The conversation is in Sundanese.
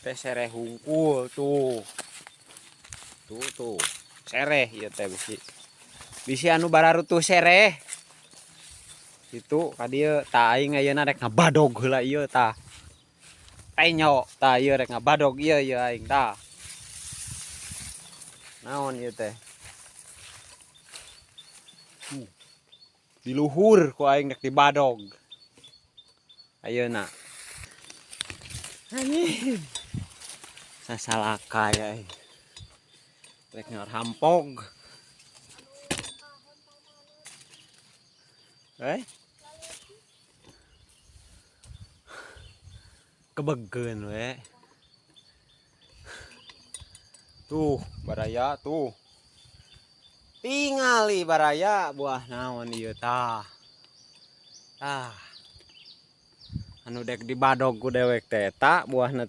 Teh sereh hungkul tuh. Tuh tuh. Sereh ieu teh bisi. Bisi anu bararutuh sereh. Itu ka dieu tah, aing ayeuna rek ngabadog heula ieu tah. Tenyo tah, ieu rek ngabadog ieu ieu aing tah. Naon ieu teh? Tuh. Di luhur ku aing rek dibadog. Ayeuna. Anjing. Sasalaka ya aing. Rek ngarampog. Eh? Kebegeun we. Tuh, baraya tuh. Tingali baraya, buah naon ieu tah. Tah. Anu dek dibadog ku dewek teh eta buahna teh.